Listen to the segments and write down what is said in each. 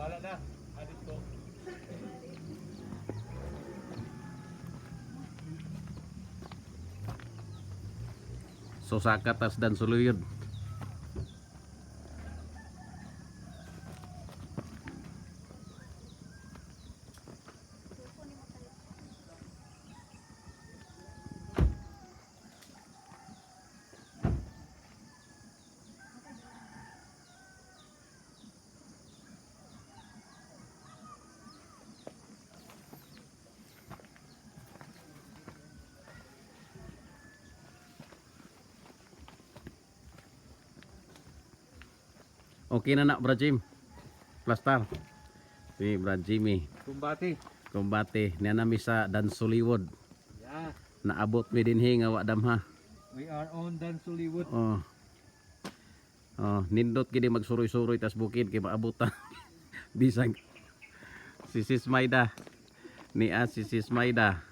Wala na. Adit ko. So saka tas dan suluyod. Okay na na, Brad Jim. Plastar. Si Brad Jimmy. Kumbati. Kumbate. Niya nami sa Dansuliwod. Yeah. Naabot mi dinhi nga wa damha. We are on Dansuliwood. Oh. Oh, nindot gini magsuroy-suroy tas bukid kay maabot ta. Bisag si Sis Maida. Nia si Sis Maida.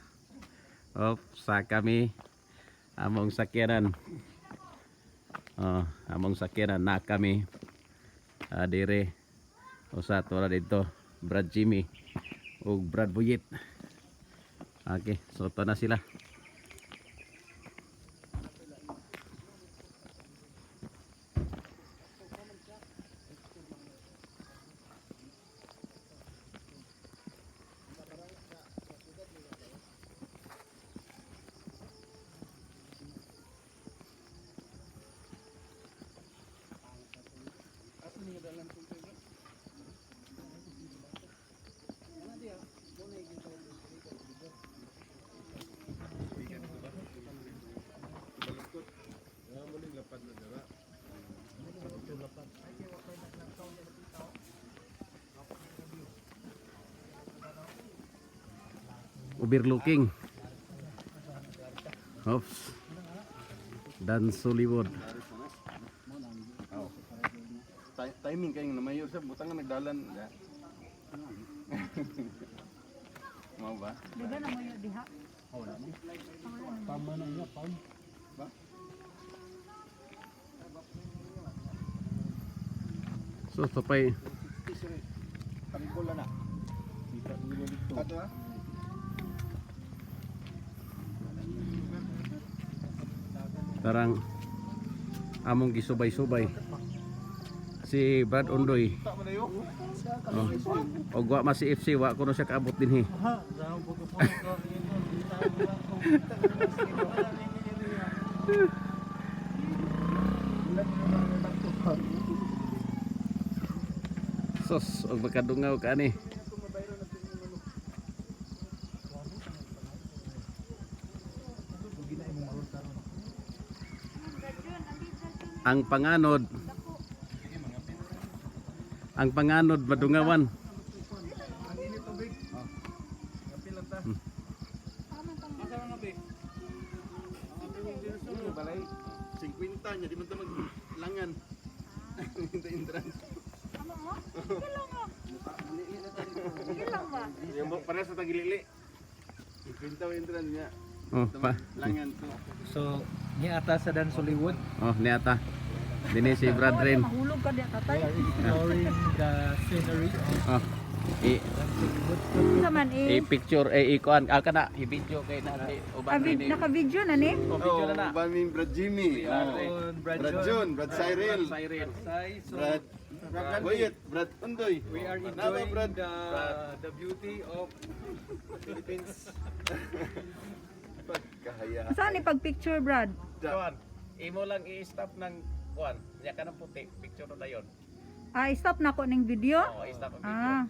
Op, sa kami among sakyanan. Oh, among sakyanan na kami. Ah, dire. Usa to ra dito, Brad Jimmy ug Brad Buyit. Okay, so to na sila. Overlooking. Oops. Dansuliwod. Timing kayo na mayor sa butang nga nagdalan. Ya. Mao ba? Diba na mo yun diha? Tama na niya, Pam. So, tupay. Tangkol na. Kita nila dito. Ato ah. Tarang among gisubay-subay. Si Brad Ondoy. Ta man ayo. Oh. Og wa ma si FC wa kuno siya kaabot dinhi. Ha, dahil po ko po ko. Sos og makadungaw ka ani. Ang panganod. Ang panganod madungawan. Ang init tubig. Kapil lang ta. Asa nga be? Balay 50 nya di man ta maglangan. Hindi entrance. Ano mo? Sige lang mo. Sige lang ba? Yung para sa tagilili. 50 ang entrance niya. Oh, pa. Langan to. So, niya ata sa Dansuliwood. Oh, niata. Dini si Brad Ren. Mahulog ka diha tatay. We are exploring the scenery of Oh. I Dansuliwood. Unsa man eh? i-picture eh ikuan ah kana i-video kay na di uban Ah, ni. naka-video na ni? Oh, video na na. Uban mi Brad Jimmy. Brad Oh. On Brad Brad John. John, Brad Cyril, Cyril. Sai, so Brad Boyet, Brad Undoy. we are Naba, enjoying Brad. the beauty of Philippines. Pagkahaya. Saan ni pag-picture, Brad? Kuan, imo lang i-stop ng kuan. Nya ka ng puti, picture na dayon. Ah, stop na ko ning video. Oh, i-stop ang video. Ah.